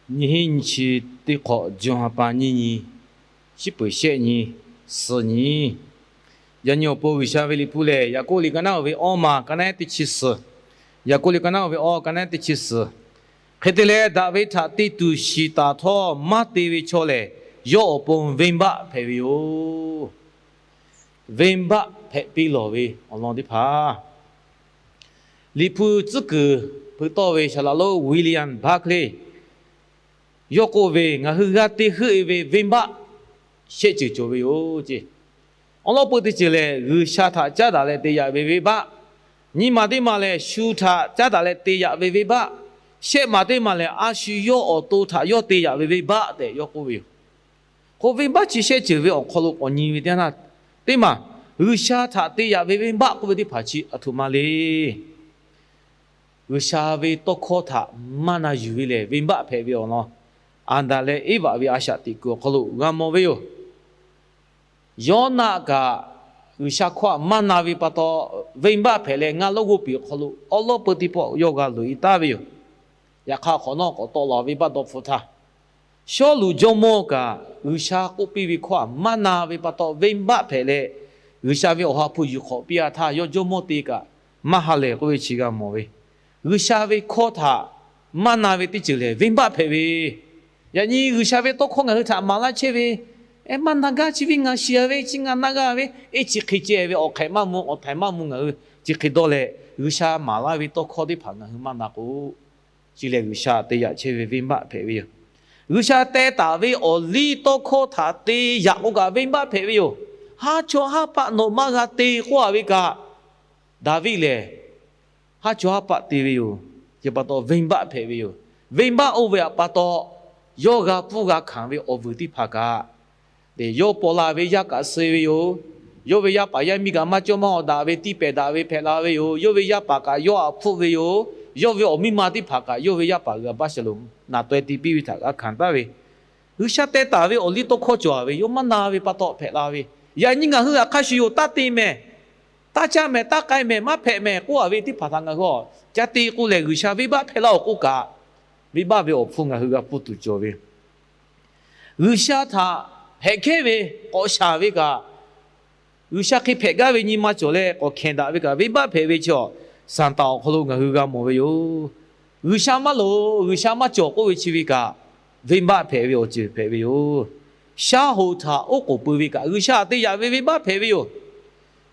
Nyiˇ hinˉ nyiˇ chi teˇ hk'awꞈ, June ha pa nyiˇ nyi, shiˉ peuˍ shehˆ nyi, suhˍ nyi. Yaꞈ nyi awˬ pon G'uiˬsha ve liꞈ hpu lehˬ, Yaˍkoˆ liꞈ ka naˉ ve awˇ ma ka naˉ teˇ chi suhˍ, Yaˍkoˆ liꞈ ka naˉ ve awˇ ka naˉ teˇ chi suhˍ. Hk'e te leh, daꞈ ve htaꞈ te tuˬ shiˍ taˍ htawˇ maˇ te ve chaw lehˬ, yawˇ awˬ pon venˇbaˆ hpehꞈ ve yoˬ. Venˇbaˆ hpehꞈ piˇ lawˬ ve awˬ lawn teˇ hpaˍ, Liꞈ hpu tcuhˉ kuiˬ hpeuꞈ tawˆ ve Saˍ laꞈ lonˉ William Barclay yawˇ k'oˆ ve, ngaˬ hui g'a te heuˆ e ve venˇbaˆ shehˆ ceuˬ cawˬ ve yoˬ ce. Awˉ lawˉ peu teˇ ceuˬ lehˬ, G'uiˬsha htaꞈ caˉ daꞈ leh te yaꞈ ve venˇbaˆ. Nyiˇ maˬ teˇ maˬ lehˬ, shu htaꞈ caˉ daꞈ leh te yaꞈ ve venˇbaˆ. Shehˆ maˬ teˇ maˬ lehˬ, a shu yawˇ awˬ to htaꞈ yawˇ te yaꞈ ve venˇbaˆ tehꞈ yawˇ k'oˆ ve yoˬ. K'o, venˇbaˆ chi shehˆ ceuˬ ve awˬ hk'aw lo k'awꞈ nyi ve teˇ yanˇ, teˇ maˬ, G'uiˬsha htaꞈ te yaꞈ ve venˇbaˆ k'oˆ ve teˇ hpaˍ chi aˬ htoꞈ ma le. G'uiˬsha ve tawˇ hkawˇ htaꞈ maˇ na yuˬ ve lehˬ, venˇbaˆ hpehꞈ ve awˬ lawn, Aˍdanˍ leh Eˇvaꞈ ve a shaꞈ teꞈ kuiˬ awˬ hk'aw lo g'a mawˬ ve yoˬ. Yawˇnaˆ kaꞈ G'uiˬsha hkawˇ htaꞈ maˇ na ve pa taw, venˇbaˆ hpehꞈ leh ngaˇ lonˉ g'oˇ piˍ awˬ hk'aw lo awˉ lawˉ peu teˇ pawˆ yawˇ g'a loꞈ e taˍ ve yoˬ. Yaꞈ hk'aˇ, hk'awꞈ nawˉ k'awꞈ tawˆ la venˇbaˆ dawˇ hpfuhˇ htaˇ, Sawˉluꞈ jawˇmawˇ kaꞈ G'uiˬsha k'oˆ piˇ ve hkawˇ htaꞈ maˇ na ve pa taw, venˇbaˆ hpehꞈ leh G'uiˬsha ve Awˬ ha hpu yuˬ hk'awꞈ piˇ a htaˇ, yawˇ jawˇmawˇ te kaꞈ maˇ ha lehˬ k'oˆ ve chi g'a mawˬ ve. G'uiˬsha ve hkawˇ htaꞈ maˇ na ve teˇ ceuˬ lehˬ, venˇbaˆ hpehꞈ ve. Yaꞈ nyi G'uiˬsha ve tawˇ hkawˇ ngaˬ hui htaꞈ maˍ laˇ chehˇ ve, eˬ, maˇ na gaˇ chi ve ngaˬ shiˍ a ve, chi ngaˬ na g'a ve, eˬ, chi hk'e ceh ve awˬ hk'ehꞈ maˇ mvuh, awˬ htaiˍ maˇ mvuh, ngaˬ hui chi hk'e dawˇ leh, G'uiˬsha maˍ laˇ ve tawˇ hkawˇ teˇ hpaˍ ngaˬ hui maˇ na k'o, chi lehˬ G'uiˬsha te yaꞈ chehˇ ve venˇbaˆ hpehꞈ ve yoˬ. G'uiˬsha teh taˍ ve awˬ liˇ tawˇ hkawˇ htaꞈ te yaꞈ k'o kaꞈ venˇbaˆ hpehꞈ ve yoˬ. Haˉ chawˇ haˉ paˆ nawˬ maˇ g'a te k'oˆ a ve kaꞈ, Daˍviˆ lehˬ haˉ chawˇ haˉ paˆ te ve yoˬ. Chi pa taw venˇbaˆ hpehꞈ ve yoˬ. Venˇbaˆ oˇ ve htaꞈ pa taw, yawˇ g'a pfuhˇ g'a hkanˍ ve awˬ vuiˬ teˇ hpaˍ kaꞈ, yawˇ paw la ve yaˇ kaꞈ suh ve yoˬ. Yawˇ ve yaˇ paˍ yaˇ miˇ kaꞈ maˇ cawˇ maˇ awˬ daꞈ ve tiˇ pehˍ daꞈ ve hpehꞈ la ve yoˬ. Yawˇ ve yaˇ paˍ kaꞈ yawˇ htaꞈ hpfuhˆ ve yoˬ. Yawˇ ve awˬ miˇ ma teˇ hpaˍ kaꞈ yawˇ ve yaˇ paˍ g'uiˬ Aˍbaˆshaˍlonˍ naˬ taweh te piˇ ve htaꞈ g'a hkanˍ taˍ ve. G'uiˬsha teh taˍ ve awˬ liˇ tawˇ hkawˇ cawˬ a ve, yawˇ maˇ na ve pa taw hpehꞈ la ve. Yaꞈ nyi ngaˬ hui htaꞈ hk'a shuˍ yoˬ, taˇ te mehˍ, taˇ caˇ mehˍ, taˇ k'ai mehˍ, maˇ hpehꞈ mehˍ k'oˆ a ve teˇ hpaˍ htaꞈ ngaˬ hui a, ca te k'o lehˬ G'uiˬsha venˇbaˆ hpehꞈ laˇ oˬ k'oˆ kaꞈ, venˇbaˆ ve awˬ hpfuhˇ ngaˬ hui g'a pfuhˇ tuˬ cawˬ ve. G'uiˬsha htaꞈ hehꞈ hkehˉ ve, k'awꞈ shaˍ ve kaꞈ, G'uiˬsha hk'e hpehꞈ gaˇ ve nyi ma cawˬ leh k'awꞈ hkehˍ daꞈ ve kaꞈ, venˇbaˆ hpehꞈ ve chi a, Saˍtanˍ awˬ hk'aw lo ngaˬ hui g'a mawˬ ve yoˬ. G'uiˬsha maˇ loˍ, G'uiˬsha maˇ cawˬ k'oˆ ve chi ve kaꞈ, venˇbaˆ hpehꞈ ve awˬ ceuˬ hpehꞈ ve yoˬ. Shaˉ hoꞈ htaꞈ oˉ k'oˍ pui ve kaꞈ, G'uiˬsha htaꞈ te yaꞈ ve venˇbaˆ hpehꞈ ve yoˬ.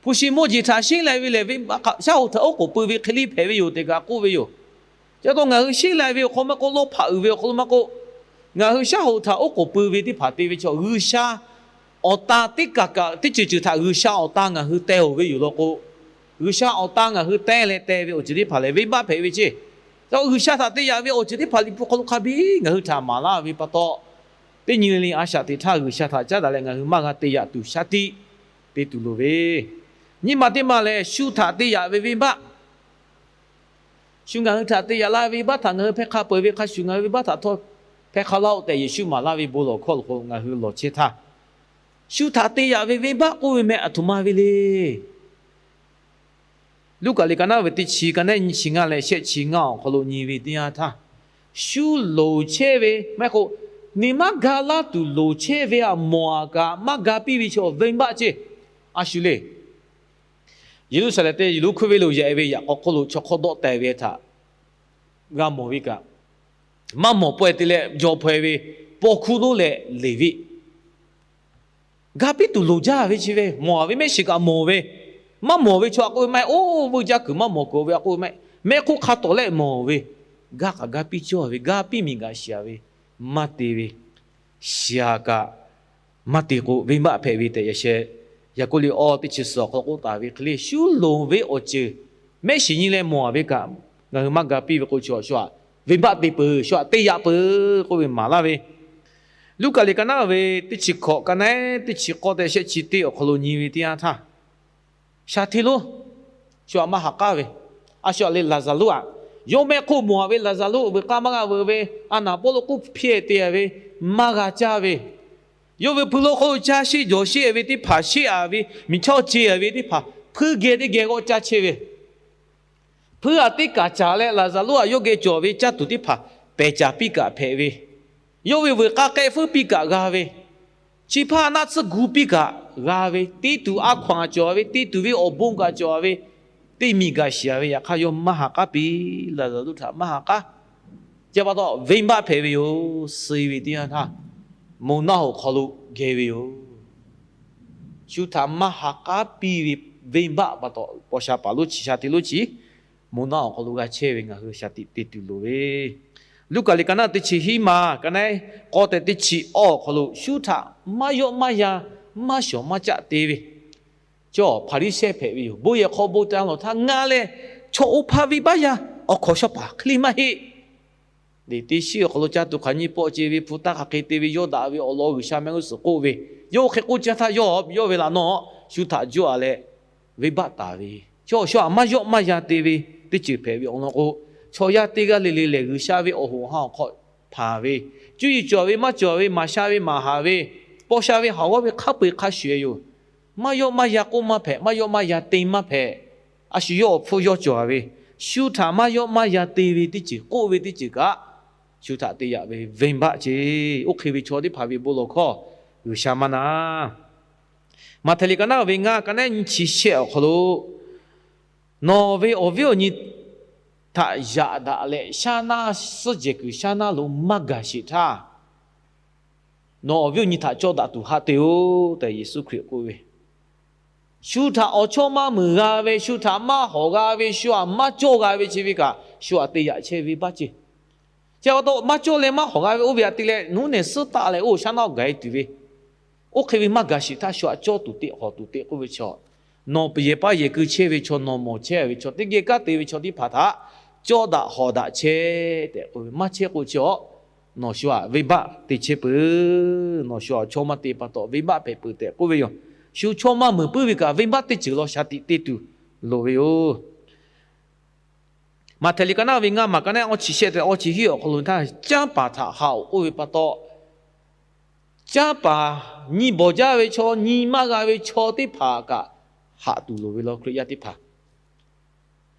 Hpu shi mawˇ jeˬ htaꞈ sheˉ lai ve lehˬ, shaˉ hoꞈ htaꞈ oˉ k'oˍ pui ve hk'e le hpehꞈ ve yoˬ tehꞈ kaꞈ k'oˆ ve yoˬ. Chi pa taw ngaˬ hui sheˉ lai ve awˬ hk'aw maˇ k'oˆ, lawˇ hpaꞈ uiˍ ve awˬ hk'aw lo maˇ k'oˆ, ngaˬ hui shaˉ hoꞈ htaꞈ oˉ k'oˍ pui ve teˇ hpaˍ te ve chaw, G'uiˬsha awˬ ta teˇ kaˬ kaꞈ teˇ ceuˬ ceuˬ htaꞈ G'uiˬsha awˬ ta ngaˬ hui teh oˬ ve yoˬ law k'o, G'uiˬsha awˬ ta ngaˬ hui teh leh teh ve awˬ ceuˬ teˇ hpaˍ lehˬ, venˇbaˆ hpehꞈ ve ceˇ. Chaw G'uiˬsha htaꞈ te yaꞈ ve awˬ ceuˬ teˇ hpaˍ Liꞈ hpu hk'aw lo hk'a biˇ ngaˬ hui htaꞈ maˍ laˇ ve pa taw, teˇ nyi le le a shaꞈ teꞈ htaˇ G'uiˬsha htaꞈ caˉ daꞈ leh ngaˬ hui maˇ g'a te yaꞈ tuˬ shaˉ tiˆ te tuˬ loˍ ve. Nyiˇ ma teˇ ma lehˬ, shu htaꞈ te yaꞈ ve venˇbaˆ. Shu ngaˬ hui htaꞈ te yaꞈ la ve venˇbaˆ htaꞈ ngaˬ hui hpeh hk'a peu eˬ ve hk'a shuˍ, ngaˬ hui venˇbaˆ htaꞈ htawˇ hpeh hk'a laˇ-oˆ tehꞈ Yeˍsuˆ maˍ laˇ ve bon lawˬ hkawˇ lo k'o, ngaˬ hui lawˬ chehˇ htaˇ, shu htaꞈ te yaꞈ ve venˇbaˆ k'oˆ ve meh aˬ htoꞈ ma ve le. Luˉkaꞈ liꞈ ka naˉ ve teˇ chi ka naˉ nyi chi ngaˇ leh shehˆ chi ngaˇ awˬ hk'aw lo nyi ve teˇ yanˇ htaˇ, shu loˍ chehˇ ve maˇ heˆ k'o, neˇ maˇ ga laˇ tuˬ loˍ chehˇ ve htaꞈ mawˬ a kaꞈ maˇ ga piˇ ve chaw venˇbaˆ ceˇ. A shu le. Yeˍruˆsaˍlehnˍ te Yeˍriˆhkoˇ venˇ lo yaꞈ e ve yaꞈ k'aw hk'oˆ lo chaw hk'awˇ dawˆ teh ve htaꞈ g'a mawˬ ve kaꞈ, maˇ mawˬ pawehˇ te leh jaw hpaw e ve paw hkuˇ lonˉ leh Leˍviˆ ga piˇ tuˬ loˍ jaˇ ve chi ve mawˬ a ve mehˆ shiˍ kaꞈ mawˬ ve, maˇ mawˬ ve chaw htaꞈ k'oˆ ve maˇ heˆ. Oˇ veuˇ jaˇ kuiˬ maˇ mawˬ kuiˬ ve htaꞈ k'oˆ ve maˇ heˆ. Mehˆ hk'oˆ hk'a tawˍ leh mawˬ ve, ga kaꞈ ga piˇ cawˇ ve, ga piˇ miˬ gaꞈ shiˍ a ve, maˇ te ve, shiˍ a kaꞈ maˇ te k'o venˇbaˆ hpehꞈ ve tehꞈ yaꞈ sheh Yaˍkoˆ liꞈ awˇ teˇ chi suhˍ awˬ hk'aw k'oˆ taˍ ve hk'e le, shu loˍ ve awˬ ceuˬ mehˆ shiˍ nyi leh mawˬ a ve kaꞈ, ngaˬ hui maˇ ga piˇ ve k'o, chaw shu htaꞈ venˇbaˆ te peuˬ, shu htaꞈ te yaꞈ peuˬ k'oˆ ve maˍ laˇ ve. Luˉkaꞈ liꞈ ka naˉ ve teˇ chi hkawꞈ ka naˉ teˇ chi k'awˇ tehꞈ shehˆ chi teˇ awˬ hk'aw lo nyi ve teˇ yanˇ htaˇ, shaˍ hteˇ lonˉ shu htaꞈ maˇ ha k'aˉ ve, a shu htaꞈ le Laˍzaˍruˆ aꞈ, yawˇ mehˆ hk'oˆ mawˬ a ve Laˍzaˍruˆ veuꞈ k'aˇ maˇ g'a veuꞈ ve, a naˍ pawˆ lo k'oˆ hpiˇ te a ve, maˇ g'a caˇ ve, yawˇ ve hpui lo hk'oˆ lo caˇ sheˆ jawˬ sheˆ ve teˇ hpaˍ sheˆ a ve, miˬ chaˇ ce a ve teˇ hpaˍ hpuiˇ geh teˇ geh g'awˇ caˇ chehˇ ve, hpuiˇ aꞈ teˇ kaˬ caˍ leh Laˍzaˍruˆ aꞈ yawˇ geh cawˬ ve caˇ tuˬ teˇ hpaˍ pehˬ caˍ piˇ kaꞈ hpehꞈ ve, Yawˇ ve veuˬ k'a k'ehˆ feuˉ piˇ kaꞈ g'a ve, chi hpaˇ naˆ tsuhˇ gu piˇ kaꞈ g'a ve, te tuˬ a hkaw-anˬ cawˬ ve, te tuˬ ve awˬ bon kaꞈ cawˬ ve, teˇ miˬ gaˬ shiˍ ve, yaꞈ hk'aˇ yawˇ maˇ ha k'aˉ piˇ. Laˍzaˍruˆ htaꞈ maˇ ha k'aˉ. Chi pa taw venˇbaˆ hpehꞈ ve yoˬ. Suh ve teˇ yanˇ htaˇ, moˬ naˆ hoꞈ hk'aw lo geh ve yoˬ. Shu htaꞈ maˇ ha k'aˉ piˇ ve venˇbaˆ pa taw, paw sha paˍ lonˉ chi sha te lonˉ chi, moˬ naˆ awˬ hk'aw lo g'a chehˇ ve ngaˬ hui shaˍ tiꞈ te tuˬ loˍ ve. Luˉkaꞈ liꞈ ka naˆ teˇ chi hiˉ ma ka naˆ k'awˇ tehꞈ teˇ chi awˇ awˬ hk'aw lo shu htaꞈ maˇ yawˆ maˇ yan, maˇ shawˍ maˇ caˆ te ve, chaw Hpaˍriˍsehˇ hpehꞈ ve yoˬ. Bon yehˬ hk'aw bon te a lawˬ htaˇ ngaˇ leh, chaw oˇ hpaˇ venˇbaˆ yaˇ awˬ hkawnˍ shawˉ paˍ hk'e le maˇ heˆ. Teˇ shiˉ awˬ hk'aw lo caˇ tuˬ hk'aˬ nyi pawˆ ce ve, hpu taˇ hk'aˬ hk'e te ve, yawˇ daꞈ ve awˬ lawn G'uiˬsha mehˆ g'uˇ suhˍ k'oˆ ve, yawˇ oˇ hk'e k'oˆ caˇ htaˇ, yawˇ yawˇ ve laꞈ naw shu htaꞈ juˇ a leh, venˇbaˆ taˍ ve, chaw shu htaꞈ maˇ yawˆ maˇ yan te ve teˇ ceuˬ hpehꞈ ve awˬ lawn k'o, chaw yaˇ teˇ g'aˇ le le lehˬ G'uiˬsha ve awˬ hoꞈ awˬ ha awˬ hk'aw hpanˍ ve, cuˇ yiˍ cawˬ ve maˇ cawˬ ve, maˍ sha ve maˍ haˍ ve, paw sha ve haˍ g'awˇ ve hk'a peu-eˬ hk'a shuˍ e yoˬ. Maˇ yawˆ maˇ yan k'oˆ maˇ hpehꞈ, maˇ yawˆ maˇ yan te maˇ hpehꞈ. A shu yawˇ awˬ hpfuhˇ yawˇ cawˬ a ve, shu htaꞈ maˇ yawˆ maˇ yan te ve teˇ ceuˬ k'oˆ ve teˇ ceuˬ kaꞈ, shu htaꞈ te yaꞈ ve venˇbaˆ ce. Oˇ hk'e ve chaw teˇ hpaˍ ve bon lawˬ hkawˇ G'uiˬsha maˇ na. Maꞈhtehˍ liꞈ ka naˆ ve ngaˇ ka naˆ nyiˇ chi shehˆ awˬ hk'aw lo, nawˬ ve awˬ viˉ awˬ nyi htaꞈ yaꞈ daꞈ leh shaˉ naˇ suhˉ jehˬ kuiˬ shaˉ naˇ lo maˇ gaˬ sheˍ htaˇ, nawˬ awˬ viˉ awˬ nyi htaꞈ cawˇ daꞈ tuˬ haꞈ te-oˬ tehꞈ Yeˍsuˆ Hkriꞈ k'oˆ ve. Shu htaꞈ awˬ chawˇ maˇ meunˍ g'a ve, shu htaꞈ maˇ hawˍ g'a ve, shu htaꞈ maˇ cawˇ g'a ve chi ve kaꞈ, shu htaꞈ te yaꞈ chehˇ ve venˇbaˆ ce. Chi pa taw maˇ cawˇ leh maˇ hawˍ g'a ve oˇ ve htaꞈ te leh nawˬ hui nehˬ suhˉ taˆ leh oˇ shaˉ naˇ gaˬ e tuˬ ve, oˇ hk'e ve maˇ gaˬ sheˍ htaˇ shu htaꞈ cawˇ tuˬ teꞈ hawˍ tuˬ teꞈ k'oˆ ve chaw, nawˬ peuˬ yehˬ paˇ yehˬ keu chehˇ ve chaw, nawˬ mawˬ chehˇ ve chaw, teˇ geh kanˉ te ve chaw teˇ hpaˍ htaꞈ cawˇ daꞈ hawˍ daꞈ chehˇ tehꞈ k'oˆ ve, maˇ chehˇ k'o chi a, nawˬ shu htaꞈ venˇbaˆ te chehˇ peuˬ. Nawˬ shu htaꞈ chaw maˇ te pa taw venˇbaˆ hpehꞈ peuˬ tehꞈ k'oˆ ve yoˬ. Shu chaw maˇ meunˍ puiˉ ve kaꞈ venˇbaˆ teˇ ceuˬ law shaˍ tiꞈ te tuˬ loˍ ve yoˬ. Maꞈhtehˍ liꞈ ka naˆ ve ngaˇ maˬ ka naˆ awˇ chi shehˆ tehꞈ awˇ chi hiˉ awˬ hk'aw lo htaˇ, canˇ paˍ htaꞈ haꞈ-oˬ k'oˆ ve pa taw, canˇ paˍ nyi bawˬ jaˇ ve chaw, nyi maˇ g'a ve chaw teˇ hpaˍ kaꞈ haꞈ tuˬ loˍ ve law. Hkriꞈ yaˇ teˇ hpaˍ,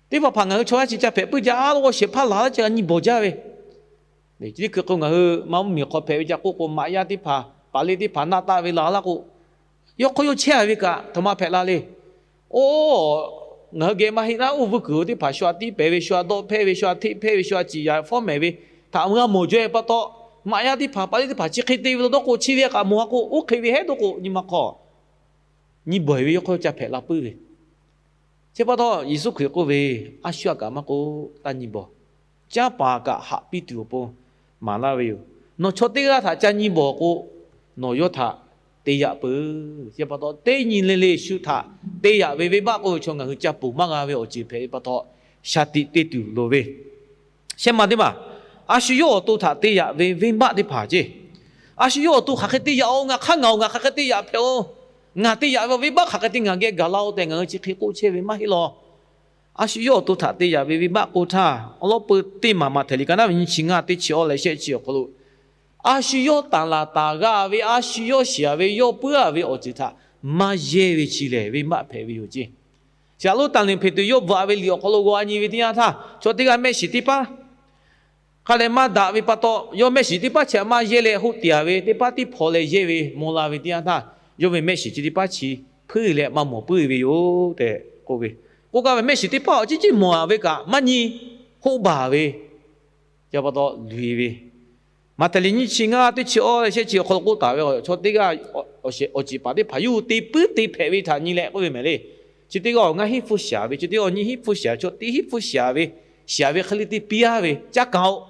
teˇ hpaˍ hpaˍ ngaˬ hui chaw yaˇ chi ca hpehꞈ puiˉ jaˇ law, g'aw shehˍ hpaˇ laˬ laˇ ca nyi bawˬ jaˇ ve. Chi teˇ hkui k'o ngaˬ hui maˇ mvuhˇmiˬ hk'aw hpehꞈ ve ca k'oˆ k'o, maꞈ yaˇ teˇ hpaˍ, paˍ le teˇ hpaˍ naˆ taˆ ve laˬ laˇ k'o, yawˇ hk'aw yawˇ chehˇ a ve kaꞈ htaꞈ ma hpehꞈ la le. Oˇ, ngaˬ hui geh maˇ heˆ naˉ, oˇ vuiˇ kuiˬ teˇ hpaˍ shu htaꞈ tiˉ pehˍ ve, shu htaꞈ dawˆ hpehˇ ve, shu htaꞈ hteˆ hpehˇ ve, shu htaꞈ ciˍ yaꞈ fawˉ mehˍ ve htaꞈ g'a mawˬ jaw e pa taw, maꞈ yaˇ teˇ hpaˍ, paˍ le teˇ hpaˍ chi hk'e te ve law dawˇ k'o, chi ve kaꞈ mawˬ a k'o, oˇ hk'e ve hehˉ dawˇ k'o, nyi ma hk'aw nyi bawˬ e ve yawˇ hk'aw yawˇ ca hpehꞈ la puiˉ ve. Chi pa taw Yeˍsuˆ Hkriꞈ k'oˆ ve, a shu htaꞈ kaꞈ maˇ k'oˆ, taˇ nyi bawˬ. Canˇ paˍ kaꞈ haꞈ piˇ tuˬ awˬ pon maˍ laˇ ve yoˬ. Nawˬ chaw teˇ g'aˇ htaꞈ ca nyi bawˬ k'o, nawˬ yawˇ htaꞈ te yaꞈ peuˬ. Chi pa taw teˇ nyi le le shu htaꞈ te yaꞈ ve venˇbaˆ k'oˆ ve chaw ngaˬ hui ca ponˬ maˇ g'a ve awˬ ceuˬ hpehꞈ ve pa taw, shaˍ tiꞈ te tuˬ loˍ ve. Shehˆ ma teˇ maˬ, a shu yawˇ awˬ to htaꞈ te yaꞈ ve venˇbaˆ teˇ hpaˍ ceˇ. A shu yawˇ awˬ to hk'aˬ hk'e te yaꞈ-oˬ, ngaˬ hk'aˇ ngaˬ awˬ ngaˬ hk'aˬ hk'e te yaꞈ hpehꞈ-oˬ, ngaˬ te yaꞈ ve awˬ venˇbaˆ hk'aˬ hk'e te ngaˬ geh gaˬ la-oˬ tehꞈ ngaˬ hui chi hk'e k'oˆ chehˇ ve maˇ heˆ law. A shu yawˇ awˬ to htaꞈ te yaꞈ ve venˇbaˆ k'oˆ htaˇ, awˬ lawn peu teˇ maˬ maꞈhtehˍ liꞈ ka naˆ ve nyiˇ chi ngaˇ teˇ chi awˇ leh shehˆ chi awˬ hk'aw lo, a shu yawˇ tanˬ laˬ taˍ g'a ve, a shu yawˇ shiˍ-a ve, yawˇ puiˉ-a ve awˬ ceuˬ htaꞈ maˇ yehˇ ve chi lehˬ venˇbaˆ hpehꞈ ve yoˬ ceˇ. Shaˍlonˍ tanˍ liꞈ Hpeˍtruˆ yawˇ bvuhꞈ-a ve liꞈ awˬ hk'aw lo g'aw a nyi ve teˇ yanˇ htaˇ, chaw teˇ g'aˇ mehˆ shiˍ teˇ paˉ hk'a leh maˇ daꞈ ve pa taw, yawˇ mehˆ shiˍ teˇ paˉ chi htaꞈ maˇ yehˇ leh hoˆ tiꞈ-a ve, teˇ paˉ tiˉ hpaw leh yehˇ ve mawˇ la ve teˇ yanˇ htaˇ, yawˇ ve mehˆ shiˍ chi teˇ paˉ chi hpuiˇ leh maˇ mawˬ puiˉ ve yoˬ tehꞈ k'oˆ ve. K'oˆ gaˇ ve mehˆ shiˍ teˇ paˉ awˬ ciˉ ciˉ mawˬ-a ve kaꞈ maˇ nyi, hoˆ baˬ ve, chi pa taw luˬ-e ve. Maꞈhtehˍ liꞈ nyiˇ chi ngaˇ teˇ chi awˇ leh shehˆ chi awˬ hk'aw lo k'oˆ taˍ ve, chaw teˇ g'aˇ awˬ shiˍ awˬ ciˍ paˍ teˇ hpaˍ yawˇ hui te puiˉ te hpehꞈ ve htaꞈ nyi leh k'oˆ ve mehˍ le. Chi teˇ g'aˇ awˬ ngaˇ hinˉ hpfuhˇ shiˍ ve, chi teˇ g'aˇ awˬ nyiˇ hinˉ hpfuhˇ shiˍ, chaw teˇ hinˉ hpfuhˇ shiˍ ve, shiˍ ve hk'e le te piˇ-a ve caˇ kaꞈ-oˬ,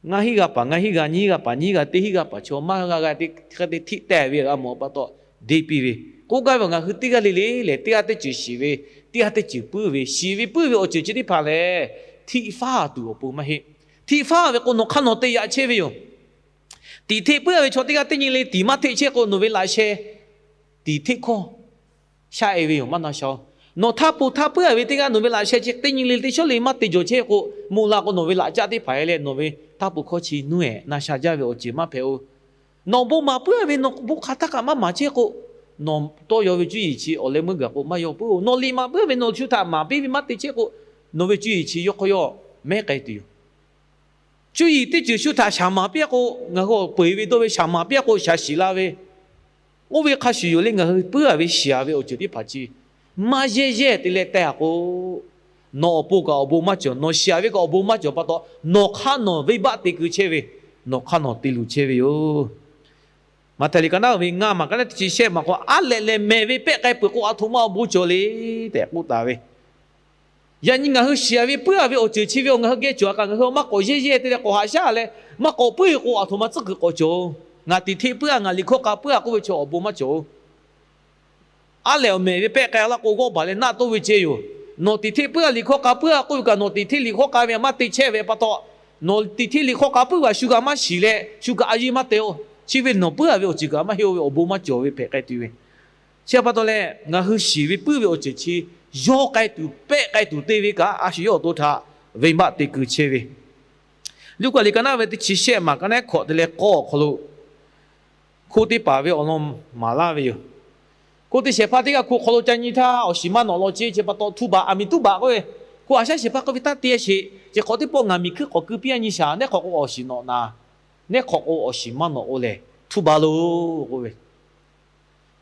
ngaˇ hinˉ g'a paˍ ngaˇ hinˉ g'a nyiˇ hinˉ g'a paˍ nyiˇ hinˉ g'a teˇ hinˉ g'a paˍ chaw maˇ g'a g'a te hk'e te htiˆ teh ve g'a mawˬ pa taw, deˇ piˇ ve. K'oˆ gaˇ ve awˬ ngaˬ hui teˇ g'aˇ le le lehˬ, teˇ g'aˇ teˇ ceuˬ shiˍ ve, teˇ g'aˇ teˇ ceuˬ puiˉ ve, shiˍ ve puiˉ ve awˬ ceuˬ chi teˇ hpaˍ lehˬ, htiˆ faˉ tuˬ awˬ pon maˇ heˆ. Htiˆ faˉ ve k'o nawˬ hk'aˇ nawˬ te yaꞈ chehˇ ve yoˬ. Tiˍ hteˆ puiˉ-a ve chaw teˇ g'aˇ teˇ nyi le tiˍ maˇ hteˆ chehˇ k'o, nawˬ ve laꞈ sheh tiˍ hteˆ hkawˇ shaˆ-e ve yoˬ, maˇ na sha-oˬ. Nawˬ htaˇ pu htaˇ puiˉ-a ve teˇ g'aˇ nawˬ ve laꞈ sheh chi teˇ nyi le teˇ shawˉ le maˇ te jawˬ chehˇ k'o, moˇ la k'o nawˬ ve laꞈ caˆ teˇ hpaˍ-e leh nawˬ ve htaˇ pu hkawˇ chi nuˇ-ehˍ na sha jaˇ ve awˬ ceuˬ maˇ hpehꞈ-oˬ. Nawˬ bon maˍ puiˉ-a ve nawˬ bon hk'aˬ htaˇ kaꞈ maˇ maˍ chehˇ k'o, nawˬ tawˇ yaw ve cuˇ yiˍ chi awˬ leh meuˇ gaˬ k'o maˇ yaw puiˉ-oˬ. Nawˬ liꞈ maˍ puiˉ-a ve nawˬ shu htaꞈ maˍ piˇ ve maˇ te chehˇ k'o, nawˬ ve cuˇ yiˍ chi yawˇ hk'aw yawˇ mehˉ k'ai tuˬ yoˬ. Cuˇ yiˍ teˇ ceuˬ shu htaꞈ shaˍ maˍ piˇ-a k'o, ngaˬ hui awˬ peu eˬ ve dawˇ ve shaˍ maˍ piˇ-a k'o, shaˍ shiˍ la ve, oˇ ve hk'a shuˍ yoˬ le. Ngaˬ hui puiˉ-a ve shiˍ-a ve awˬ ceuˬ teˇ hpaˍ chi maˇ yehˇ yehˇ te leh teh-a k'o, nawˬ awˬ pon kaꞈ awˬ bon maˇ cawˬ, nawˬ shiˍ-a ve kaꞈ awˬ bon maˇ cawˬ pa taw, nawˬ hk'aˇ nawˬ venˇbaˆ te keu chehˇ ve, nawˬ hk'aˇ nawˬ te luˬ chehˇ ve yoˬ. Maꞈhtehˍ liꞈ ka naˉ ve ngaˇ maˬ ka naˉ teˇ chi shehˆ maˬ k'o, aˉ lehꞈ lehˬ mehˬ ve pehˆ k'ai peuˬ k'o, aˬ htoꞈ ma awˬ bon cawˬ le tehꞈ k'oˆ taˍ ve. Yaꞈ nyi ngaˬ hui shiˍ-a ve puiˉ-a ve awˬ ceuˬ chi ve awˬ ngaˬ hui geh cawˬ-a kaꞈ, ngaˬ hui maˇ k'awꞈ yehˇ yehˇ te leh k'awꞈ haꞈ shaˉ leh maˇ k'awꞈ puiˉ k'o, aˬ htoꞈ ma tcuhˉ kuiˬ k'awꞈ cawˬ-oˬ. Ngaˬ tiꞈ hteˆ puiˉ-a, ngaˬ liꞈ hkawˇ k'a puiˉ-a k'oˆ ve chaw awˬ bon maˇ cawˬ-oˬ. Aˉ lehꞈ awˬ mehˬ ve pehˆ k'ai laˇ k'o, g'awˇ baˬ leh naˆ toˆ ve ceh yoˬ. Nawˬ tiꞈ hteˆ puiˉ-a, liꞈ hkawˇ k'a puiˉ-a k'oˆ ve kaꞈ, nawˬ tiꞈ hteˆ liꞈ hkawˇ k'a ve maˇ te chehˇ ve pa taw, nawˬ tiꞈ hteˆ liꞈ hkawˇ k'a puiˉ kaꞈ shu kaꞈ maˇ shiˍ leh shu kaꞈ a yiˇ maˇ te-o. Chi ve nawˬ puiˉ-a ve awˬ ceuˬ kaꞈ maˇ heˆ-o ve, awˬ bon maˇ cawˬ ve hpehꞈ k'ai tuˬ ve. Chi pa taw leh, ngaˬ hui shiˍ ve puiˉ ve awˬ ceuˬ chi yawˇ k'ai tuˬ, pehˆ k'ai tuˬ te ve kaꞈ, a shu yawˇ awˬ to htaꞈ venˇbaˆ te keu chehˇ ve. Luˉkaꞈ liꞈ ka naˉ ve teˇ chi shehˆ maˬ ka naˉ hkawꞈ te leh k'awˇ awˬ hk'aw lo, hkoˇ teˇ paˍ ve awˬ lawn maˍ laˇ ve yoˬ. Hkoˇ teˇ shehˍ hpaˇ teˇ g'aˇ hkoˇ hk'aw lo ca nyi htaˇ, awˬ shiˍ maˇ nawꞈ law ceˇ. Chi pa taw htuˇ baˬ, aˬ miˍ tuˉ baˬ k'oˆ ve, hkoˇ aˬ shaˉ shehˍ hpaˇ k'oˆ ve, Taˇ te sheˍ. Chi hk'awꞈ teˇ pawˆ ngaˬ miˬ hkuiˉ k'awꞈ keu piˇ-a nyi shaˍ. Nehˉ hk'awꞈ k'o awˬ shiˍ nawꞈ na, nehˉ hk'awꞈ k'o awˬ shiˍ maˇ nawꞈ-o lehˬ, htuˇ baˬ loˬ k'oˆ ve.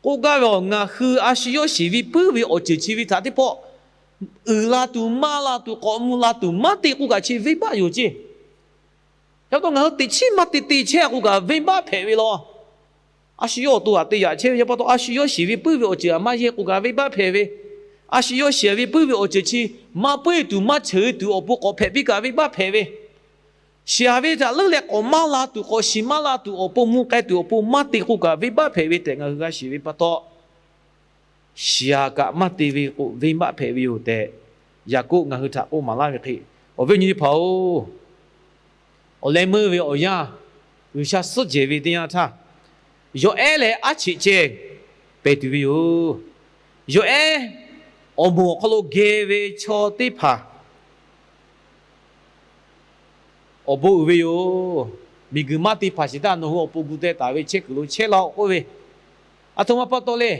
K'oˆ gaˇ ve, ngaˬ hui a shu yawˇ shiˍ ve puiˉ ve awˬ ceuˬ chi ve htaꞈ teˇ pawˆ uiˍ la tuˬ, maˇ la tuˬ, k'awꞈ mvuh la tuˬ maˇ te k'oˆ kaꞈ, chi venˇbaˆ yoˬ ceˇ. Yaꞈ pa taw ngaˬ hui teꞈ chiˉ maˇ te te chehˇ k'oˆ kaꞈ, venˇbaˆ hpehꞈ ve law. A shu yawˇ awˬ to htaꞈ te yaꞈ chehˇ ve, yaꞈ pa taw a shu yawˇ shiˍ ve puiˉ ve awˬ ceuˬ htaꞈ maˇ yehˇ k'oˆ kaꞈ, venˇbaˆ hpehꞈ ve. A shu yawˇ shiˍ ve puiˉ ve awˬ ceuˬ chi maˇ puiˉ tuˬ, maˇ cheuˬ tuˬ awˬ pon k'awꞈ hpehꞈ piˇ kaꞈ, venˇbaˆ hpehꞈ ve. Shiˍ-a ve htaꞈ leuˉ leh k'awꞈ maˇ la tuˬ, k'awꞈ shiˍ maˇ la tuˬ, awˬ pon mvuh k'ai tuˬ awˬ pon maˇ te k'oˆ kaꞈ, venˇbaˆ hpehꞈ ve tehꞈ ngaˬ hui g'a shiˍ ve pa taw, shiˍ-a kaꞈ maˇ te ve k'o, venˇbaˆ hpehꞈ ve yoˬ tehꞈ, Yaˍkoˆ ngaˬ hui htaꞈ k'oˆ maˍ laˇ ve hk'e, awˬ viˉ awˬ nyi teˇ hpaˍ-oˬ, awˬ leh meuˇ ve awˬ yanˇ, G'uiˬsha suhˉ jehˬ ve teˇ yanˇ htaˇ, yawˬ ehˉ leh aˉ cheꞈ ceh pehˬ tuˬ ve yoˬ. Yawˬ ehˉ awˬ moˍ awˬ hk'aw lo geh ve chaw teˇ hpaˍ awˬ bon uiˍ ve yoˬ. Miˬguiˬ maˇ te hpaˍ shiˍ htaˇ nawˬ hui awˬ pon gu teh taˍ ve chehˇ kuiˬ lo chehˇ laˇ-oˆ k'oˆ ve, aˬ htoꞈ ma pa taw le.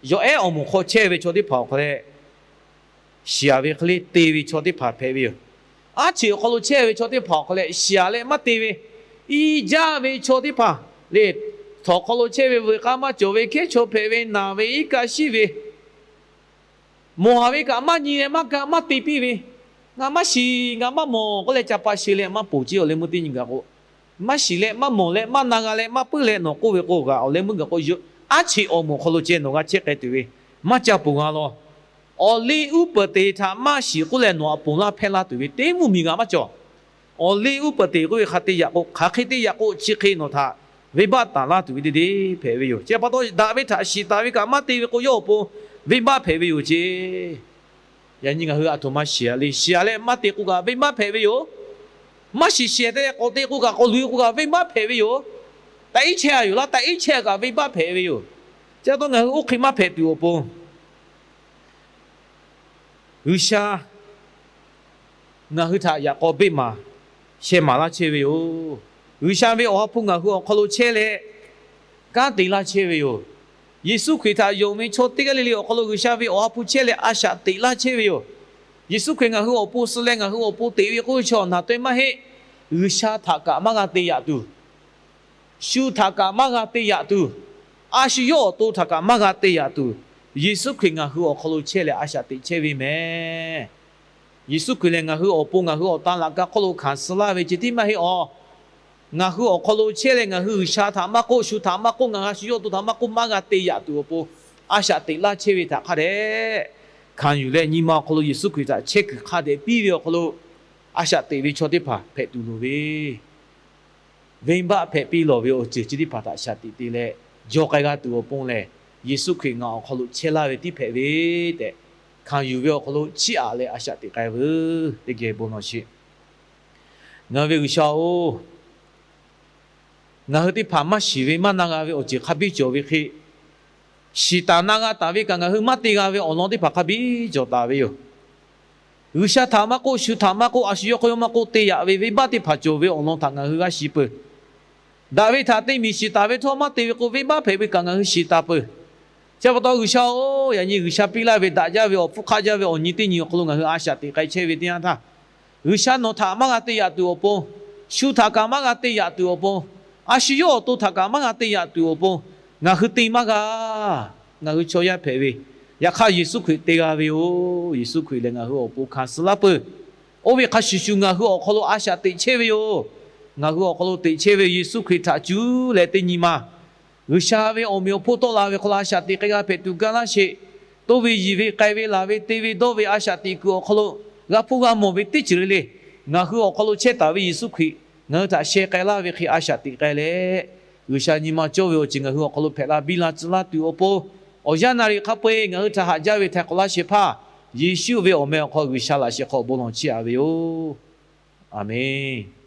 Yawˬ ehˉ awˬ moˍ hk'aw chehˇ ve chaw teˇ hpaˍ awˬ hk'aw leh, shiˍ-a ve hk'e le te ve chaw teˇ hpaˍ hpehꞈ ve yoˬ. Aˉ cheꞈ awˬ hk'aw lo chehˇ ve chaw teˇ hpaˍ awˬ hk'aw leh shiˍ-a leh maˇ te ve, i jaˇ ve chaw teˇ hpaˍ le, htawnˍ hk'aw lo chehˇ ve veuꞈ k'a maˇ cawˬ ve, hkehˉ chaw hpehꞈ ve, naˬ ve, iˉ kaˆ shiˉ ve, mawˬ haˍ ve kaꞈ maˇ nyi leh maˇ ga maˇ te piˇ ve, ngaˬ maˇ shiˍ ngaˬ maˇ mawˬ k'oˆ leh ca pa sheu leh maˇ ponˬ ceˇ. Awˬ leh meuˇ teˇ nyi gaˬ k'o, maˇ shiˍ leh maˇ mawˬ leh maˇ na g'a leh maˇ puiˉ leh nawˬ k'oˆ ve k'o, g'aꞈ awˬ leh meuˇ gaˬ k'o, aˉ cheꞈ awˬ moˍ hk'aw lo ceh nawˬ g'a chehˇ k'ai tuˬ ve maˇ ca ponˬ g'a law. Awˬ liˇ uˉ peunˍ te htaꞈ maˇ shiˍ k'oˆ leh nawˬ aꞈ ponˬ laˇ hpehˇ laˇ tuˬ ve teˇ mvuhˇ miˬ g'aꞈ maˇ cawˬ. Awˬ liˇ uˉ peunˍ te k'oˆ ve hk'a te yaꞈ k'o, hk'aˬ hk'e te yaꞈ k'o chi hk'e nawˬ htaꞈ venˇbaˆ taˍ laˇ tuˬ ve teˇ deˇ hpehꞈ ve yoˬ. Chi pa taw daꞈ ve htaꞈ shiˍ taˍ ve kaꞈ maˇ te ve k'o, yawˇ awˬ pon venˇbaˆ hpehꞈ ve yoˬ ceˇ. Yaꞈ nyi ngaˬ hui aˬ htoꞈ ma shiˍ-a le. Shiˍ-a leh maˇ te k'o kaꞈ venˇbaˆ hpehꞈ ve yoˬ. Maˇ shiˍ shiˍ te leh k'awꞈ te k'o kaꞈ k'awꞈ luˬ k'o kaꞈ venˇbaˆ hpehꞈ ve yoˬ. Taꞈ iˉ chehˇ-a yoˬ laˇ, taꞈ iˉ chehˇ kaꞈ venˇbaˆ hpehꞈ ve yoˬ. Chi pa taw ngaˬ hui oˇ hk'e maˇ hpehꞈ tuˬ awˬ pon G'uiˬsha ngaˬ hui htaꞈ yaꞈ k'aw beˆ maˍ sheh maˍ laˇ chehˇ ve yoˬ. G'uiˬsha ve Awˬ ha hpu ngaˬ hui awˬ hk'aw lo chehˇ leh kanˉ te laˇ chehˇ ve yoˬ. Yeˍsuˆ Hkriꞈ htaꞈ yonˍ ve chaw teˇ g'aˇ le le awˬ hk'aw lo G'uiˬsha ve Awˬ ha hpu chehˇ leh a shaꞈ teꞈ laˇ chehˇ ve yoˬ. Yeˍsuˆ Hkriꞈ ngaˬ hui awˬ pon suh leh ngaˬ hui awˬ pon teꞈ ve k'oˆ ve chaw naˬ taweh maˇ heˆ. G'uiˬsha htaꞈ kaꞈ maˇ g'a te yaꞈ tuˬ, shu htaꞈ kaꞈ maˇ g'a te yaꞈ tuˬ, a shu yawˇ awˬ to htaꞈ kaꞈ maˇ g'a te yaꞈ tuˬ, Yeˍsuˆ Hkriꞈ ngaˬ hui awˬ hk'aw lo chehˇ leh a shaꞈ teꞈ chehˇ ve mehˍ. Yeˍsuˆ Hkriꞈ lehˬ ngaˬ hui awˬ pon ngaˬ hui awˬ tan laꞈ ka hk'oˆ lo hkanˍ suh laˇ ve ceh tiˉ maˇ heˆ awˬ. Ngaˬ hui awˬ hk'aw lo chehˇ leh ngaˬ hui G'uiˬsha htaꞈ maˇ k'oˆ, shu htaꞈ maˇ k'oˆ, ngaˬ hui a shu yawˇ awˬ to htaꞈ maˇ k'oˆ, maˇ g'a te yaꞈ tuˬ awˬ pon a shaꞈ teꞈ laˇ chehˇ ve htaꞈ hk'a dehꞈ hkanˍ yuˬ leh, nyi ma awˬ hk'aw lo Yeˍsuˆ Hkriꞈ htaꞈ chehˇ kuiˬ hk'a dehꞈ piˇ ve awˬ hk'aw lo a shaꞈ teꞈ ve chaw teˇ hpaˍ hpehꞈ tuˬ loˍ ve venˇbaˆ hpehꞈ piˇ lawˬ ve awˬ ceuˬ chi teˇ hpaˍ htaꞈ shaꞈ teꞈ te leh, jaw k'ai g'a tuˬ awˬ pon lehˬ, Yeˍsuˆ Hkriꞈ ngaˬ awˬ hk'aw lo chehˇ laˇ ve tiˉ hpehꞈ ve tehꞈ hkanˍ yuˬ ve awˬ hk'aw lo chiˇ aꞈ leh a shaꞈ teꞈ k'ai veuˬ teˇ geh bon lawˬ sheˍ. Ngaˬ ve G'uiˬsha-oˬ, ngaˬ hui teˇ hpaˍ maˇ shiˍ ve maˇ na g'a ve awˬ ceuˬ hk'a biˇ cawˬ ve hk'e, shiˍ taˍ na g'a taˍ ve kaꞈ ngaˬ hui maˇ te g'a ve awˬ lawn teˇ hpaˍ hk'a biˇ cawˬ taˍ ve yoˬ. G'uiˬsha htaꞈ maˇ k'oˆ, shu htaꞈ maˇ k'oˆ, a shu yawˇ hk'aw yawˇ maˇ k'oˆ te yaꞈ ve venˇbaˆ teˇ hpaˍ cawˬ ve awˬ lawn htaꞈ ngaˬ hui g'a shiˍ peuˬ. Daꞈ ve htaꞈ te miˬ shiˍ taˍ ve htawˇ maˇ te ve k'o, venˇbaˆ hpehꞈ ve kaꞈ ngaˬ hui shiˍ taˍ peuˬ. Chi pa taw G'uiˬsha-oˬ, yaꞈ nyi G'uiˬsha piˇ laˇ ve daꞈ jaˇ ve awˬ hpfuhˇ hk'aˆ jaˇ ve awˬ nyi teˇ nyi awˬ hk'aw lo ngaˬ hui a shaꞈ teꞈ k'ai chehˇ ve teˇ yanˇ htaˇ, G'uiˬsha nawˬ htaꞈ maˇ g'a te yaꞈ tuˬ awˬ pon, Shu htaꞈ kaꞈ maˇ g'a te yaꞈ tuˬ awˬ pon, a shu yawˇ awˬ to htaꞈ kaꞈ maˇ g'a te yaꞈ tuˬ awˬ pon, ngaˬ hui te maˇ g'a. Ngaˬ hui chaw yaˇ hpehꞈ ve, yaꞈ hk'aˇ Yeˍsuˆ Hkriꞈ te g'a ve yoˬ. Yeˍsuˆ Hkriꞈ lehˬ ngaˬ hui awˬ pon hkanˍ suh laˇ peuˬ. Oˇ ve hk'a shuˍ shuˍ ngaˬ hui awˬ hk'aw lo a shaꞈ teꞈ chehˇ ve yoˬ. Ngaˬ hui awˬ hk'aw lo teꞈ chehˇ ve Yeˍsuˆ Hkriꞈ htaꞈ cuˇ leh teˇ nyi ma G'uiˬsha ve awˬ meꞈ awˬ hponˇ tawˆ la ve hk'aw lo a shaꞈ teꞈ k'ai g'a hpehꞈ tuˬ ga laˇ sheˍ. Toˇ ve yiˬ ve k'ai ve laˬ ve te ve dawˇ ve a shaꞈ teꞈ kuiˬ awˬ hk'aw lo g'a hpuˇ g'a mawˬ ve teˇ ceuˬ le le, ngaˬ hui awˬ hk'aw lo chehˇ taˍ ve Yeˍsuˆ Hkriꞈ ngaˬ hui htaꞈ sheh k'ai laˇ ve hk'e a shaꞈ teꞈ k'ai leh, G'uiˬsha nyi ma cawˇ ve awˬ ceuˬ ngaˬ hui awˬ hk'aw lo hpehꞈ la biˇ la tcuh laˇ tuˬ awˬ pon, awˬ yanˇ naˍ riˍ hk'a peu-eˬ ngaˬ hui htaꞈ haꞈ jaˇ ve htaiˍ hk'awꞈ laˇ shehˍ hpaˇ Yeˍsuˆ ve awˬ meh awˬ hk'aw G'uiˬsha laꞈ sheh hk'aw bon lawˬ chiˇ aꞈ ve yoˬ. Aˬmenˍ.